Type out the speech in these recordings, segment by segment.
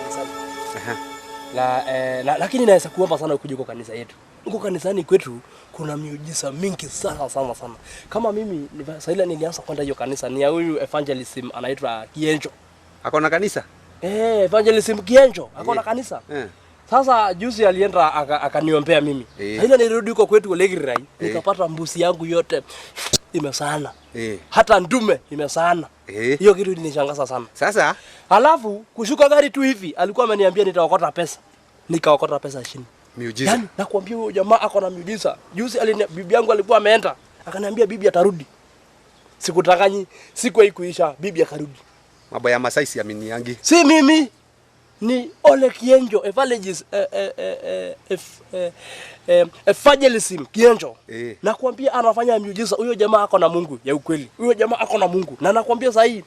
kanisani. Lakini naweza kuomba sana ukuje kwa kanisa yetu. Huko kanisani kwetu kuna miujiza mingi sana sana sana. Kama mimi sasa ile nilianza kwenda hiyo kanisa ni ya huyu evangelism anaitwa Kienjo. Ako na kanisa? Eh, evangelism Kienjo ako na kanisa. Sasa juzi alienda akaniombea mimi. Sasa ile nilirudi huko kwetu Olegirai, nikapata mbuzi yangu yote imesana. Hata ndume imesana. Hiyo kitu ilinishangaza sana. Sasa Alafu kushuka gari tu hivi alikuwa ameniambia nitaokota pesa. Nikaokota pesa chini. Miujiza. Yaani nakwambia huyo jamaa ako na miujiza. Juzi bibi yangu alikuwa ameenda, akaniambia bibi atarudi. Sikutanganyi, siku haikuisha, bibi akarudi. Mambo ya Masai siaminiangi. Si mimi ni Ole Kienjo, evangelist, evangelism Kienjo. Nakwambia anafanya miujiza. Huyo jamaa ako na Mungu ya ukweli. Huyo jamaa ako na Mungu. Na nakwambia sasa hii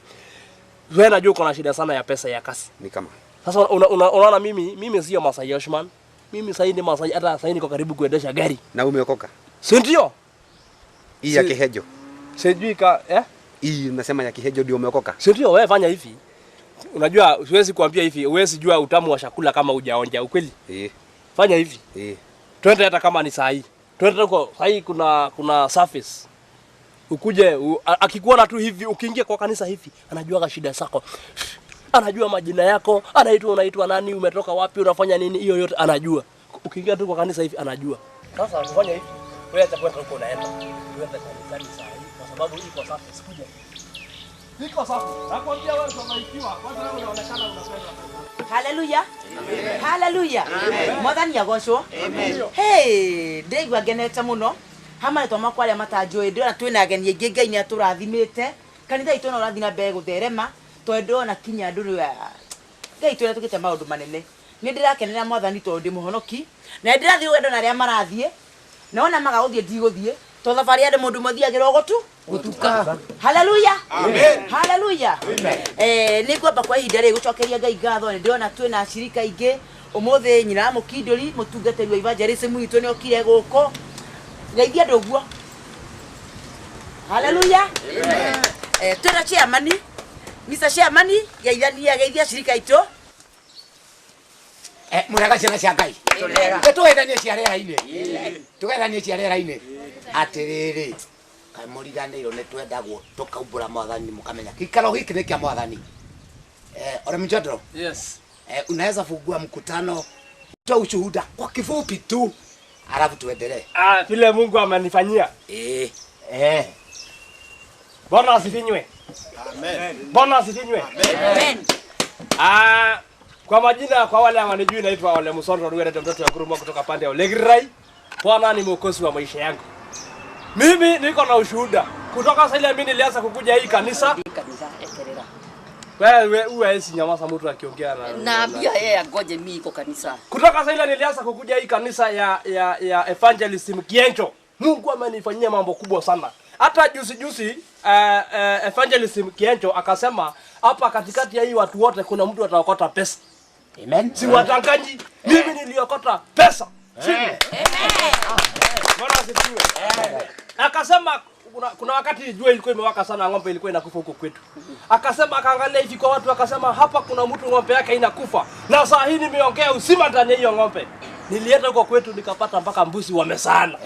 wewe najua uko na shida sana ya pesa ya kasi. Ni kama. Sasa unaona mimi sio Masai Yoshman. Mimi sasa ni Masai, hata sasa niko karibu kuendesha gari. Na umeokoka? Si ndio? Hii ya Kihejo. Sijui ka, eh? Hii unasema ya Kihejo ndio umeokoka? Si ndio? Wewe fanya hivi. Unajua siwezi kuambia hivi, huwezi jua utamu wa chakula kama hujaonja, ukweli? Fanya hivi. Twende hata kama ni saa hii. Twende huko, saa hii kuna service. Ukuje, akikuona tu hivi, ukiingia kwa kanisa hivi, anajua shida zako. Anajua majina yako, anaitwa unaitwa nani, umetoka wapi, unafanya nini, hiyo yote anajua. Ukiingia tu kwa kanisa hivi anajua. Sasa ufanye hivi, wewe acha kwenda huko unaenda. Twende kanisani saa hii kwa sababu iko safi, sikuja. Iko safi. Nakwambia wewe utabarikiwa. Kwanza wewe unaonekana unapenda. Hallelujah. Amen. Hallelujah. Amen. Mwathani agocwo. Amen. Hey, ndeigua ngenete muno. Hama nĩtwa makwa arĩa matanjũĩ, ndĩrona twĩna ageni aingĩ, Ngai nĩatũrathimĩte. Kanitha itũ no ũrathiĩ na mbere gũtherema, tondũ ndĩrona kinya andũ rĩu, Ngai itũ nĩatũkĩte maũndũ manene. Nĩ ndĩrakenera Mwathani tondũ ndĩ mũhonoki, na nĩ ndĩrathiĩ rũgendo na arĩa marathiĩ, na ona maga gũthiĩ ndigũthiĩ, tondũ thabarĩ ya andũ mũndũ ũmwe athiagĩra o gũtuka. Hallelujah. Amen. Hallelujah. Amen. Nĩ ngwamba kwa ihinda rĩrĩ gũcokeria Ngai ngatho, nĩ ndĩrona twĩna acirika aingĩ. Ũmũthĩ nyina wa Mũkindũri, mũtungatĩri wa evangelism witũ nĩokire gũkũ. Geithia andũ ũguo. Hallelujah. Amen. Twĩna chairman, Mr. Chairman, geithania, geithia acirika aitũ. Mũrega ciana cia Ngai. Tũrega. Tũgeithanie cia rĩera-inĩ. Tũgeithanie cia rĩera-inĩ. Atĩrĩrĩ, kaĩ mũriganĩirwo nĩ twendagwo tũkaumbũra Mwathani mũkamenya gĩikaro gĩkĩ nĩ kĩa Mwathani. Ole Mjodro. Yes. Unaweza fungua mkutano, toa ushuhuda kwa kifupi tu, alafu tuendelee. Vile Mungu amenifanyia. Bwana asifiwe. Amen. Bwana asifiwe. Amen. Kwa majina kwa wale hawanijui naitwa Ole Musonro Ruwerete, mtoto wa Kuruma kutoka pande ya Olegirai. Bwana ni mwokozi wa maisha yangu. Mimi niko na ushuhuda. Kutoka sasa ile mimi nilianza kukuja hii kanisa. Kanisa ekerera. Wewe uwe si nyamaza mtu akiongea na Naambia yeye angoje mimi iko kanisa. Kutoka sasa ile nilianza kukuja hii kanisa ya Evangelism Kienjo. Mungu amenifanyia mambo kubwa sana. Hata juzi juzi Evangelism Kienjo akasema hapa katikati ya hii watu wote kuna mtu ataokota pesa. Amen. Si watangaji, mimi niliokota pesa. Amen. Bwana asifiwe. Akasema kuna wakati jua ilikuwa imewaka sana, ng'ombe ilikuwa inakufa huko kwetu. Akasema, akaangalia hivi kwa watu akasema hapa kuna mtu ng'ombe yake inakufa. Na saa hii nimeongea uzima ndani ya hiyo ng'ombe. Nilienda huko kwetu nikapata mpaka mbuzi wamesana.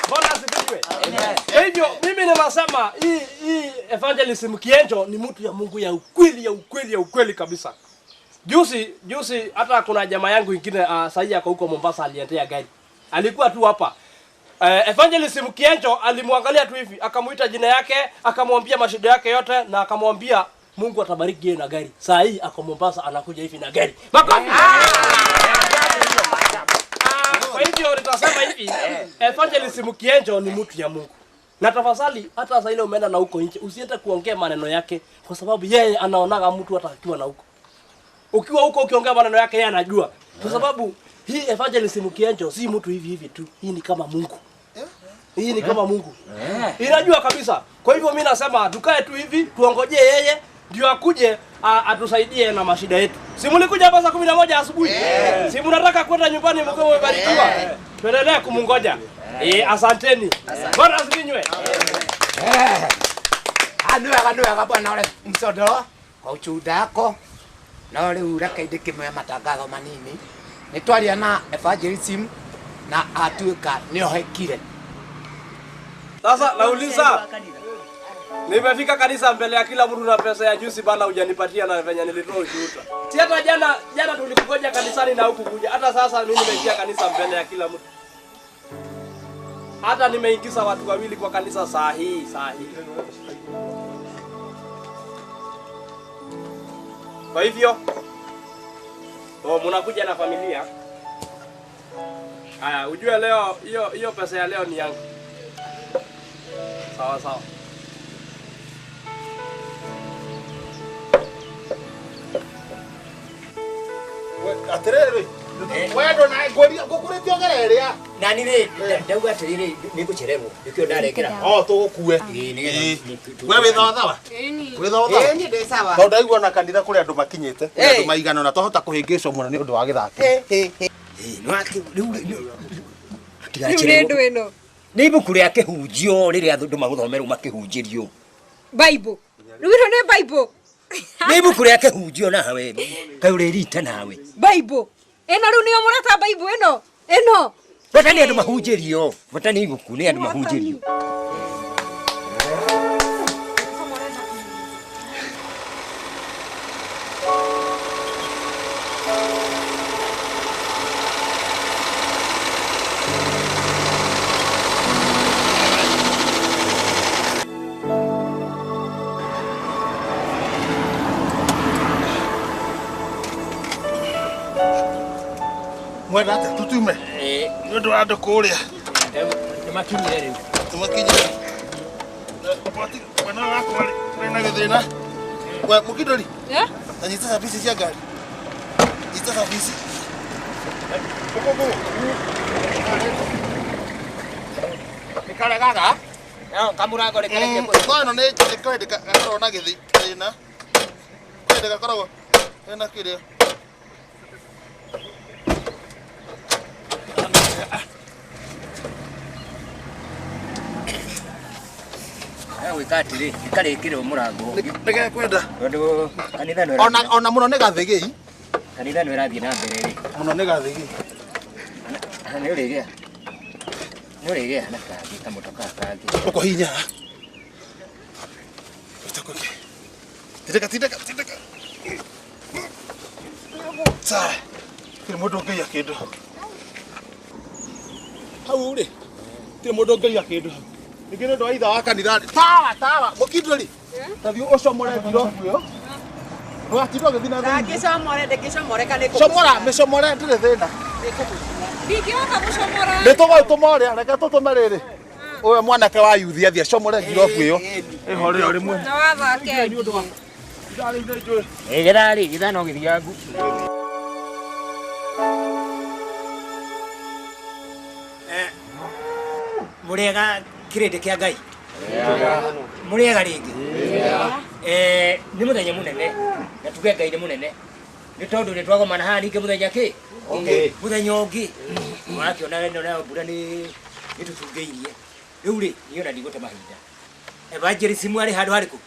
Bwana asifiwe. Amen. Hivyo mimi ninasema hii Evangelism Kienjo ni mtu ya Mungu ya ukweli, ya ukweli, ya ukweli kabisa. Juzi, juzi hata kuna jamaa yangu ingine sasa ako huko Mombasa aliendea gari. Alikuwa tu hapa. Evangelism Kienjo alimwangalia tu hivi, akamuita jina yake, akamwambia mashida yake yote na akamwambia Mungu atabariki yeye na gari. Saa hii ako Mombasa anakuja hivi na gari. Makofi. Kwa hivyo nitasema hivi, Evangelism Kienjo ni mtu ya Mungu. Na tafadhali hata sasa ile umeenda na huko nje usiende kuongea maneno yake kwa sababu yeye anaonaga mtu hata akiwa na huko. Ukiwa huko ukiongea maneno yake yeye anajua. Kwa sababu hii Evangelism Kienjo si mtu hivi hivi tu. Hii ni kama Mungu. Hii ni kama Mungu. Inajua kabisa. Kwa hivyo mimi nasema tukae tu hivi tuongojee yeye ndio akuje atusaidie na mashida yetu. Si mlikuja hapa saa 11 asubuhi? Si mnataka kwenda nyumbani mkiwa mmebarikiwa? Tuendelee kumngoja. Asanteni. Bwana asifiwe. Nĩ wega, nĩ wega bwana Ole Msondoro kwa ushuhuda wako. No rĩu reke ndĩkĩmwe matangatho manini. Nĩ twaria na evangelism na atuĩka nĩohekire. Sasa nauliza, nimefika kanisa mbele ya kila mtu na pesa ya juice bana, hujanipatia na venye nilitoa ushuhuda. Si hata jana jana tulikugoja kanisani na hukukuja. Hata sasa mimi nimeingia kanisa mbele ya kila mtu. Hata nimeingiza watu wawili kwa kanisa saa hii, saa hii. Kwa hivyo, oh, mnakuja na familia. Haya, ujue leo hiyo hiyo pesa ya leo ni yangu. Sawa sawa. Atiriri, we ndona ngũkũrĩtie ũgereria. Nani rĩ ndauga atĩrĩrĩ nĩ ngũcererwo nĩkĩo ndarekera. O tũgũkue. We wĩ thawathawa? Wĩ thawathawa? Ĩĩ niĩ ndĩ sawa. Tondũ ndaigua na kanitha kũrĩ andũ makinyĩte, kũrĩ andũ maigana na twahota kũhĩngĩcwo mũno nĩ ũndũ wa gĩthaki. Rĩu nĩ ndũ ĩno. Nĩ ibuku rĩa kĩhunjio rĩrĩa andũ magũthomerwo makĩhunjĩrio. Bible. Rĩu ĩno nĩ Bible. Nĩ ibuku rĩa kĩhunjio nawe kaĩ ũrĩrita nawe. Bible. Ĩno rĩu nĩyo mũreta Bible ĩno. Ĩno. Bata nĩ andũ mahunjĩrio. Bata nĩ ibuku nĩ andũ mahunjĩrio. Mwenda atĩa tutume nĩ ũndũ wa andũ kũrĩa. Nĩmakinyire rĩu. Nĩmakinyire. Mwena wakwa rĩ, kũrĩ na gĩthĩna. We mũkindũri, ta nyita cabici cia ngari. Nyita cabici. Nĩkaregaga? Kamũrango rĩkarekia No ĩno nĩ kwendĩ gakoragwo na gĩthĩna. Kwendĩ gakoragwo kena kĩrĩa. Gwĩka atĩrĩ karĩkĩrwo mũrango. Nĩgekwenda. Tondũ kanitha nĩ Ona ona mũno nĩ gathĩgĩi. Kanitha nĩ ĩrathiĩ na mbere rĩ. Mũno nĩ gathĩgĩi. Nĩ ũrĩgĩa. Nĩ ũrĩgĩa na kangĩ kamũtoka kangĩ. Ũkũhihinya. Ũtakũke. Tindĩka tindĩka tindĩka. Sawa. Tirĩ mũndũ ũngĩiya kĩndũ. Hau rĩ. Tirĩ mũndũ ũngĩiya kĩndũ hau. Ningĩ nĩ ũndũ wa itha wa kanitha. Tawa tawa mũkindũri. Ta thiĩ ũcomore ngirobu ĩyo. Ndũgatinda ũgĩthiĩ na thĩinĩ. Ndangĩcomore ndĩngĩcomore kana ĩkũgũcina. Comora mĩcomore ndĩrĩ thĩna. Ndingĩhota gũcomora. Nĩ tũgũtũma ũrĩa reke tũtũme rĩrĩ. Ũyũ mwanake wa yuthi athiĩ acomore ngirobu ĩyo. Ĩho rĩo rĩmwe. Na wathake. Gĩthaa rĩ gĩthaa no gĩthiangu. Mũrĩega kĩrĩndĩ kĩa Ngai. Mũrĩega rĩngĩ. Nĩ mũthenya mũnene na tuge Ngai nĩ mũnene nĩ tondũ nĩ twagomana haha ningĩ mũthenya kĩ mũthenya ũngĩ ũrakĩona ĩno nayo mbura nĩ ĩtũtungĩirie rĩu rĩ niĩ ona ndigũte mahinda. Evangelism arĩ handũ harĩkũ?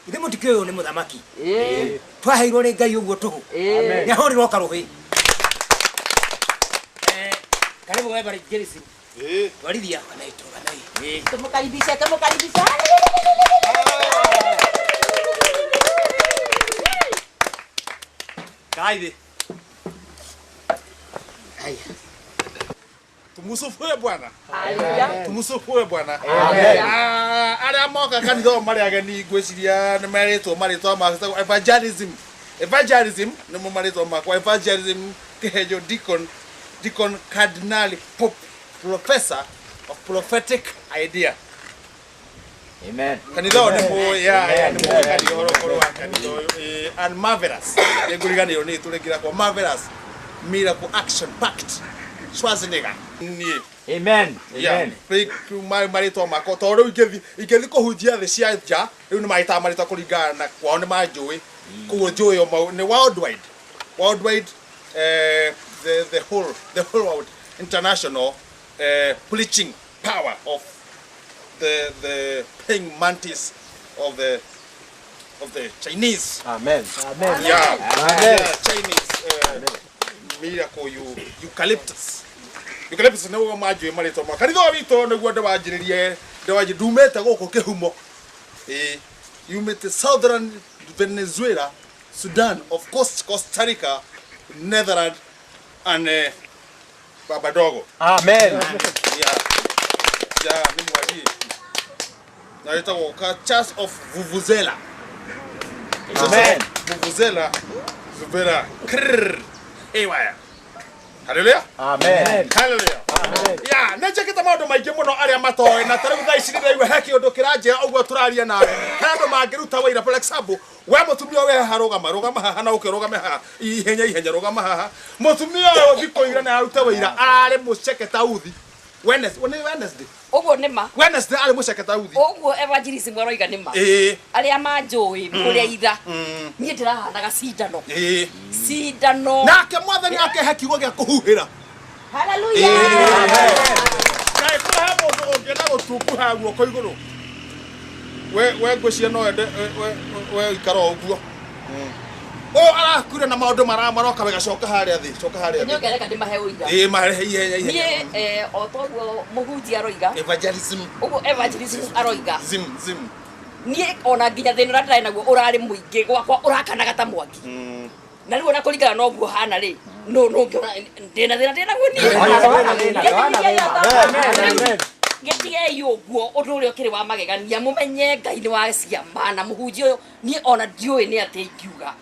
Ithe mũtikĩũĩ ũyũ nĩ mũthamaki. Twaheirwo nĩ Ngai ũguo tũhũ. Nĩ ahũrĩrwo karũhĩ. Karibu evangelism. Twarithia. Tumukaribishe, tumukaribishe. Kai Tumusufue Bwana. Tumusufue Bwana. Arĩa moka kanitha ũyũ marĩ ageni ngwĩciria nĩ merĩtwo marĩtwa ma evangelism. Evangelism nĩmo marĩtwa makwa. Evangelism Kĩhenjo Deacon Deacon Cardinal Pope Professor of Prophetic Idea. Amen. Kanitha ũyũ nĩ mũĩ ya nĩ mũĩ kanitha ũhoro wa kanitha ũyũ and marvelous. Nĩ ngũriganĩrwo nĩ tũrĩngĩra kwa marvelous miracle action packed Schwarzenegger. Niĩ. Amen. Amen. Marĩtwa makwa tondũ rĩu ingĩthiĩ kũhunjia thĩ cia nja rĩu nĩ marĩtaga marĩtwa kũringana na kwao nĩ manjũĩ koguo njũĩ o nĩ worldwide worldwide the whole world international preaching power of the praying mantis of the of the Chinese. Amen. Amen. Yeah. Amen. Yeah, Chinese miracle eucalyptus. Eucalyptus nĩguo manjũĩ marĩtwa ma kanitha ũyũ witũ nĩguo ndĩwanjĩrĩrie ndĩwanjĩ ndumĩte gũkũ kĩhumo ĩĩ yumĩte southern Venezuela, Sudan, of course Costa Rica, Netherlands and Baba Dogo. Amen. Yeah. Yeah, nĩ mwariĩ na ĩtagwo ka Church of Vuvuzela. Amen. Vuvuzela Vuvuzela krrr haywire. Hallelujah. Amen. Hallelujah. Ya, nä njä kä te maå ndå maingä må no arä a matoä na tarä u thaa ici nä ndaigua he kä å ndå kä ranjä ra å guo tå raria nawe he andå mangä ruta wä ira for example we må tumia we haha rå gama rå gama haha na å ke rå game haha ihenya ihenya rå gama haha må tumia å yå thikå ira na aruta wä ira ararä må ceke tauthi Wednesday nä Wednesday Ũguo nĩ ma. Wednesday arä må ceke tauthi Ũguo evangelism aroiga nĩ ma. ĩĩ Arĩa manjũĩ kũrĩa itha. Niĩ ndĩrahanaga cindano. ĩĩ Cindano. nake mwathani akehe kiugo gä a kå huhä ra Hallelujah. Kaĩ kũrĩ he mũndũ ũngĩenda gũtunguha guoko igũrũ we ngwĩciria no wende we ikara o ũguo ũyũ arakuire na maũndũ maroka wega coka harĩa thĩ coka harĩa thĩ Nĩongereka ndĩmahe ũira. ĩĩ marehe ihenya ihenya Niĩ o toguo mũhunjia aroiga. Evangelism. Ũguo evangelism aroiga. Zim zim. Niĩ ona nginya thĩna ũrĩa ndĩrarĩ naguo ũrarĩ mũingĩ gwakwa ũrakanaga ta mwaki. Na rĩu ona kũringana na ũguo hana rĩ no no ngĩona ndĩna thĩna ndĩ naguo niĩ. Gĩtigei ũguo ũndũ ũrĩa ũkĩrĩ wa magegania mũmenye Ngai nĩ wa ciama na mũhunjia ũyũ niĩ ona ndiũĩ nĩ atĩa ingiuga.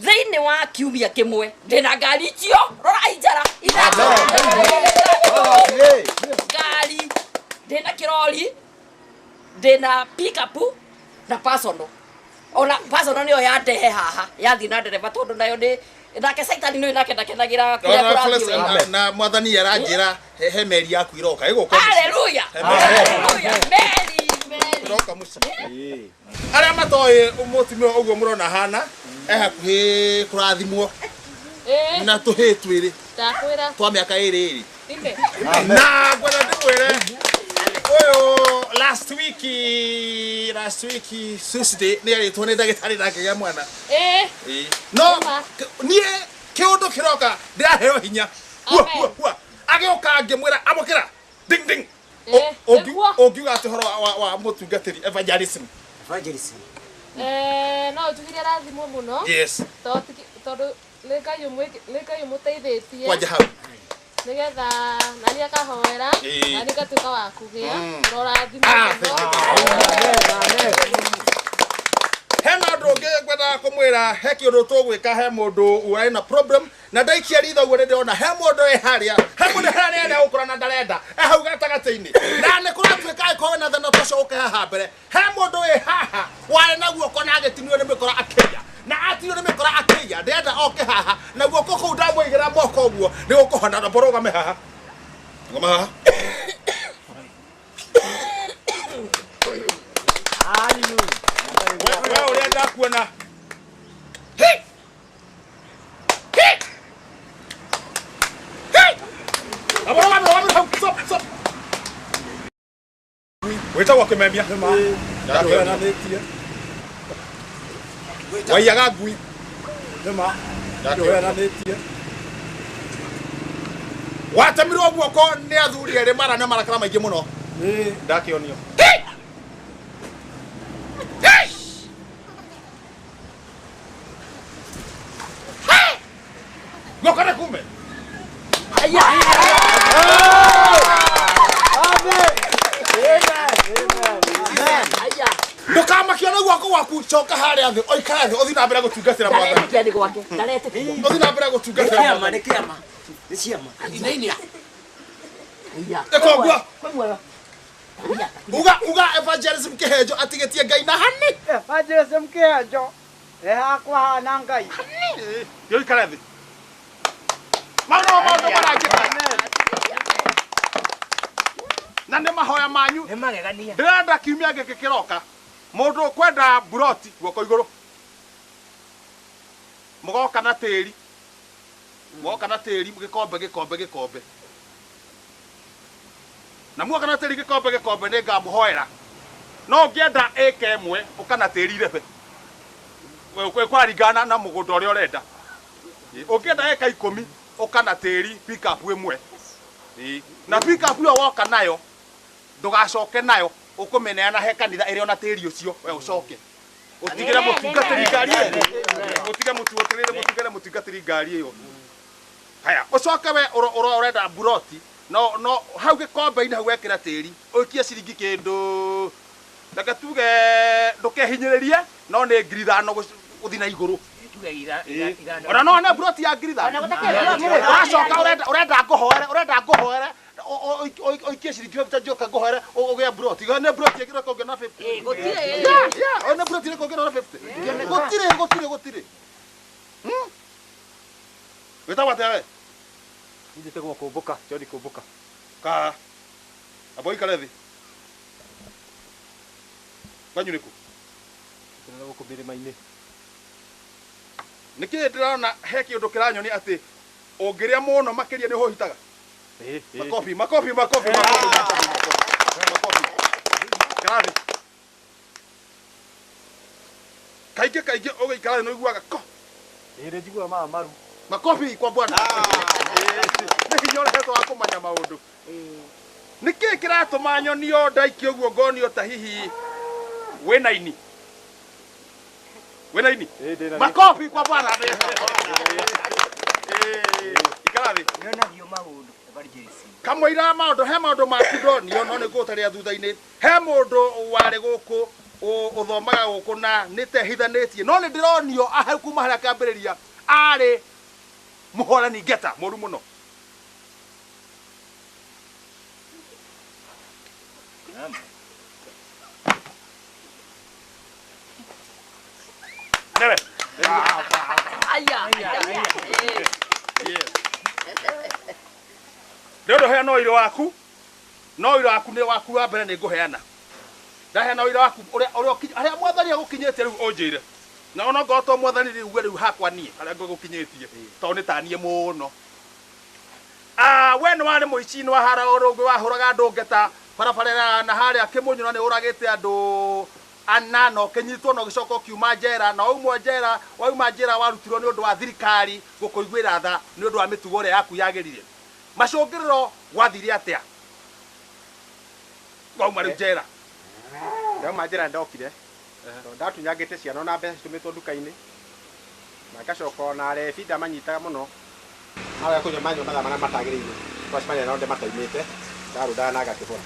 Thĩinĩ wa kiumia kĩmwe ndĩna ngari icio rora injara ithatũ ngari ndĩna kĩrori ndĩna pickup na personal ona personal nĩyo yandehe haha yathiĩ na ndereba tondũ nayo nĩ nake caitani nĩũĩ nake ndakenagĩra kũrĩa kũrathiĩ na mwathani aranjĩra he meri yaku iroka ĩgũka Hallelujah. Hallelujah. Meri meri iroka mũciĩ arĩa matoĩ mũtumia ũguo mũrona hana e hakuhĩ kũrathimwo na tũhĩ twĩrĩ Ndakwĩra. twa mĩaka ĩrĩ ĩrĩ Ime. na ngwenda ndĩmwĩre ũyũ last week Tuesday nĩ arĩtwo nĩ ndagĩtarĩ na akĩgĩa mwana no niĩ kĩũndũ kĩroka ndĩraheo hinya hua agĩũka ngĩmwĩra amũkĩra ding ding ũngiuga atĩ ũhoro wa mũtungatĩri evangelism No njugire arathimwo mũno. Yes. Tondũ nĩ Ngai ũmũteithĩtie. Kwanja hau. Nĩgetha nani akahoera na nĩ ngatuĩka wa kũgĩa ũrathimwo mũno. Hena ũndũ ũngĩ ngwendaga kũmwĩra he kĩũndũ tũgwĩka he mũndũ ũrarĩ na problem na ndaikia ritho ũguo nĩndĩrona he mũndũ wĩ harĩa he mũndũ harĩa arenda gũkũra na ndarenda e hau gatagatĩ-inĩ na nĩ kũratuĩka angĩkorwo wĩna thĩna ta ũcio ũke haha mbere he mũndũ wĩ haha warĩ na guoko na agĩtinio nĩ mĩkora akĩiya na atinio nĩ mĩkora akĩiya ndĩrenda oke haha na guoko kũu ndamũigĩra moko ũguo nĩ gũkũhona na rũgame haha rũgama haha we ũrĩa ndakuona wĩtagwo kĩmemia waiyaga ngui watemirwo guoko nĩ athuri erĩ mara na marakara maingĩ mũno ndakĩonio guoko nĩ kume ndukamakio na guoko gwaku coka haria thi oikare thi uthi na mbere gutungatira mwathani Ndaretĩkia nĩ gwake ndaretĩkia uthi na mbere gutungatira mwathani nĩ kĩama nĩ ciama Inainia. ĩkogua uga uga evangelism kĩhenjo atigĩtie Ngai na hani Evangelism kĩhenjo ĩ hakwa hana Ngai yo ikare thi maũndũ maũndũ marangĩka na nĩ mahoya manyu nĩ magegania ndĩrenda kiumia gĩkĩ kĩroka mũndũ ũkwenda buroti guoko igũrũ mũgoka na tĩri mũgoka na tĩri gĩkombe gĩkombe gĩkombe na muoka na tĩri gĩkombe gĩkombe nĩ ngamũhoera No ũngĩenda ĩka ĩmwe ũkana tĩri irebe. Kũraringana na mũgũnda ũrĩa ũrenda. Ũngĩenda ĩka 10 ũkana tĩri pick up ĩmwe. Na pick up ĩyo woka nayo ndũgacoke nayo ũkũmĩneana he kanitha ĩrĩ ona tĩri ũcio we ũcoke. Ũtigĩre mũtungatĩri ngari ĩyo. Ũtige mũtungatĩri mũtungatĩri ngari ĩyo. Haya, ũcoke we ũrenda buroti no no hau gĩkombe-inĩ hau wekĩra tĩri ũikie ciringi kĩndũ reke tuge ndũkehinyĩrĩrie no nĩ 5,000 gũthiĩ na igũrũ. Ona no one buroti ya 5,000. Ũracoka ũrenda ngũhoere ũrenda ngũhoere ũikie ciringi 50 njoke ngũhoere ũgĩe buroti. Nĩ buroti ĩngĩ ũngĩona 50. Gũtirĩ. Yeah, nĩ buroti ĩrĩkũ ũngĩona 50. Gũtirĩ gũtirĩ gũtirĩ. Wĩtagwo atĩa we? Njĩtagwo Kũmbũka, John Kũmbũka. Ka amba ũikare thĩ. Kwanyu nĩ kũ? Tũrĩ gũkũ mĩrĩma-inĩ. Nĩkĩĩ ndĩrona he kĩũndũ kĩranyonia atĩ ũngĩrĩa mũno makĩria nĩ ũhũhitaga? Makobi, makobi, makobi, makobi, makobi. Ikara thĩ. Kaingĩ kaingĩ ũgĩikara thĩ nĩ ũiguaga ko. Ĩĩ nĩ njiguaga maya maru. Makobi kwa Bwana. Nĩ hinya ũrehetwo wa kũmanya maũndũ. Nĩkĩĩ kĩratũma nyonio ndaiki ũguo ngonio ta hihi wĩna ini? Wĩna ini? Makobi kwa Bwana. Ikara thĩ. Nĩonagio maũndũ evangelism. Kamũira maũndũ he maũndũ maku ndonio no nĩ ngũgũtarĩria thutha-inĩ. He mũndũ warĩ gũkũ ũthomaga gũkũ na nĩtehithanĩtie no nĩ ndĩronio hau kuma harĩa kĩambĩrĩria arĩ mũhorani ngeta mũru mũno. Newe. Aya. Ndĩrenda ũheana ũira waku no ũira waku nĩ waku wa mbere nĩ ngũheana. Ndaheana ũira waku ũrĩa harĩa mwathani agũkinyĩtie rĩu ũnjĩre. Na ona ngorwo to mwathani rĩu uge rĩu hakwa niĩ harĩa ngũgũkinyĩtie tondũ nĩ ta niĩ mũno. We nĩ warĩ mũici nĩ wahara ũrũngĩ wahũraga andũ ngeta barabara na harĩa Kĩmunyũ na nĩ ũragĩte andũ ana na ũkĩnyitwo na ũgĩcoka ũkiuma njera na wauma njera wauma njera warutirwo nĩ ũndũ wa thirikari gũkũiguĩra tha nĩ ũndũ wa mĩtugo ĩrĩa yaku yagĩrire. Macũngĩrĩro gwathire atĩa? Wauma rĩu njera. Ndauma njera ndokire. Tondũ ndatunyangĩte ciana ona mbeca citũmĩtwo nduka-inĩ. Na ngacoka ona arebi ndamanyitaga mũno. Maga kũnyua manyua mathaa marĩa matagĩrĩire. Twacemania nao ndĩmataimĩte. Ndarũndaga na ngakĩbora.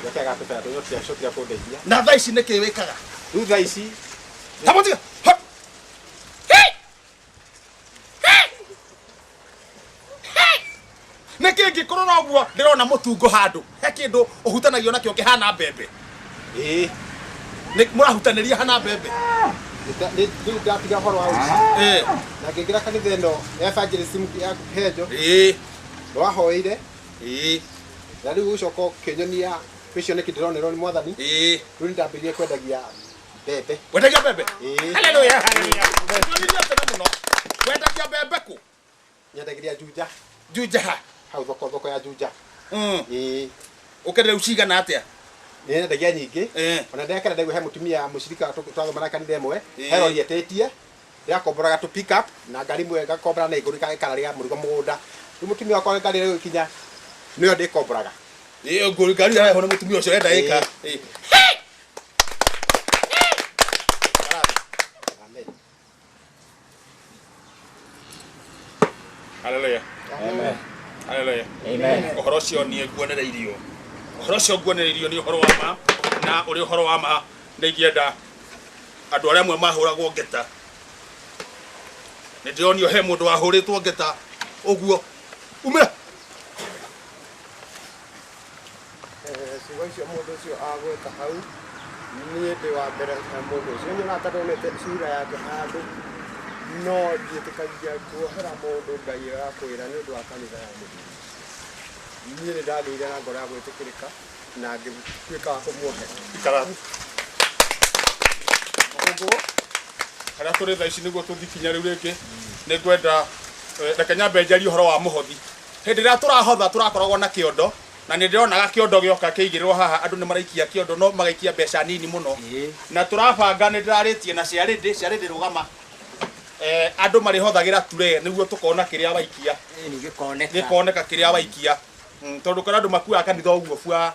Njoke agatũbera tũnyua tũtiacokire kũndeithia. Na thaa ici nĩkĩ wĩkaga? Rĩu thaa ici Tamũtiga. Nĩkĩ ngĩkũrora ũguo ndĩrona mũtungo handũ he kĩndũ ũhutanagio nakĩo kĩhana mbembe. Ĩĩ. Nĩ mũrahutanĩria hana mbembe. Rĩu ndatiga ũhoro wa ũici. Na ngĩingĩra kanitha ĩno ya evangelism ya Kĩhenjo. Ĩĩ. Nĩwahoeire. Ĩĩ. Na rĩu ũcoka ũkĩnyonia kwĩ cioneki ndĩronerwo nĩ mwathani. Ĩĩ. Rĩu nĩndambĩrĩirie kwendagia mbembe. Wendagia mbembe? Ĩĩ. Haleluya, haleluya. Nyonirie tene mũno. Wendagia mbembe kũ? Nyendagĩria Juja. Juja ha? Hau thoko thoko ya Juja. Ĩĩ. Ũkenderia rĩu cigana atĩa? Nĩnyendagia nyingĩ. Ona ndekera ndaigua he mũtumia mũcirika twathomana kanitha ĩmwe. He rori etĩtie. Ndĩrakomboraga tũ pick up na ngari ĩmwe ngakombora na igũrũ ĩkararĩra mũrigo mũgũnda. Rĩu mũtumia wakwa ngari ĩrĩa ĩgũkinya nĩyo ndĩkomboraga. Ĩĩ ngari ĩrarehwo nĩ mũtumia ũcio ũrenda ĩka. Ĩĩ. Hallelujah. Amen. Hallelujah. Amen. Ũhoro ũcio niĩ nguonereirio. Ũhoro ũcio nguonereirio nĩ ũhoro wa ma na ũrĩ ũhoro wa ma nĩ ingĩenda andũ arĩa amwe mahũragwo ngeta. Nĩ ndĩronio he mũndũ wahũrĩtwo ngeta ũguo. Umĩra. Ciugo icio mũndũ ũcio agweta hau niĩ ndĩ wa mbere na mũndũ ũcio nyonaga ta ndonete sura yake handũ no ndiĩtĩkagia kuohera mũndũ Ngai arakwĩra nĩ ũndũ wa kanitha ya mũthuri. Niĩ nĩ ndagĩire na ngoro ya gwĩtĩkĩrĩka na ngĩtuĩka wa kũmuohera. Ikara. Ũguo harĩa tũrĩ thaa ici nĩguo tũthikinya rĩu rĩngĩ nĩ ngwenda reke nyambe njarie ũhoro wa mũhothi. Hĩndĩ ĩrĩa tũrahotha tũrakoragwo na kĩondo Na nä ndĩronaga kĩondo gĩoka kĩigĩrĩrwo haha andũ nĩ maraikia kĩondo no magaikia mbeca nini mũno. Na tũrabanga nĩ ndĩrarĩtie na ciarĩndĩ ciarĩndĩ rũgama. Andũ marĩhothagĩra ture nĩguo tũkona kĩrĩa waikia. Gĩkoneka kĩrĩa waikia. Tondũ kũrĩ andũ makuaga kanitha ũguo bua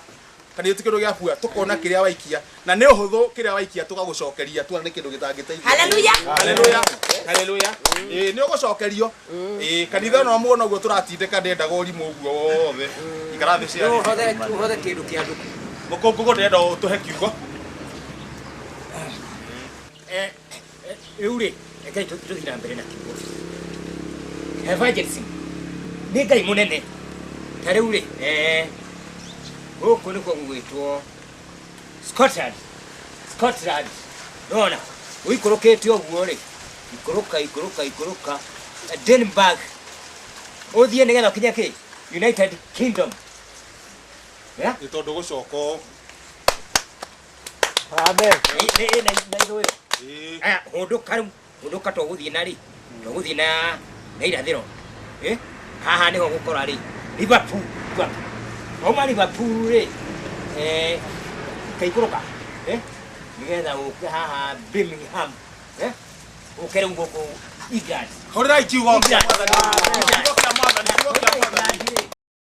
kanitha ti kĩndũ gĩa bua tũkona kĩrĩa waikia na nĩ ũhũthũ kĩrĩa waikia tũgagũcokeria tuona nĩ kĩndũ gĩtangĩteithia. Hallelujah. Hallelujah. Hallelujah. Ĩĩ nĩ ũgũcokerio. Ĩĩ kanitha no muona ũguo tũratindĩka ndendaga ũrimũ ũguo wothe. Ikara thĩ cia. Ũhothe kĩndũ kĩa andũ. Mũkũngũgũ ndĩrenda ũtũhe kiugo. Rĩu rĩ rekei tũthiĩ na mbere na kiugo. Evangelism nĩ Ngai mũnene. Ta rĩu rĩ gũkũ nĩkuo gũgwĩtwo Scotland. Scotland. Nona ũikũrũkĩte ũguo rĩ ikũrũka ikũrũka ikũrũka Denmark ũthiĩ nĩgetha ũkinye kĩ United Kingdom. Nĩ tondũ gũcoka Amen. Nĩ na ithũĩro. Aya hũndũka rĩu hũndũka tũgũthiĩ na rĩ tũgũthiĩ na irathĩro. Haha nĩho gũkora rĩ Liverpool. Wauma Liverpool rĩ kaikũrũka nĩgetha ũke haha Birmingham ũke rĩu gũkũ England. Hũrĩrai kiugo kĩa Mwathani. Kiugo kĩa Mwathani. Kiugo kĩa Mwathani.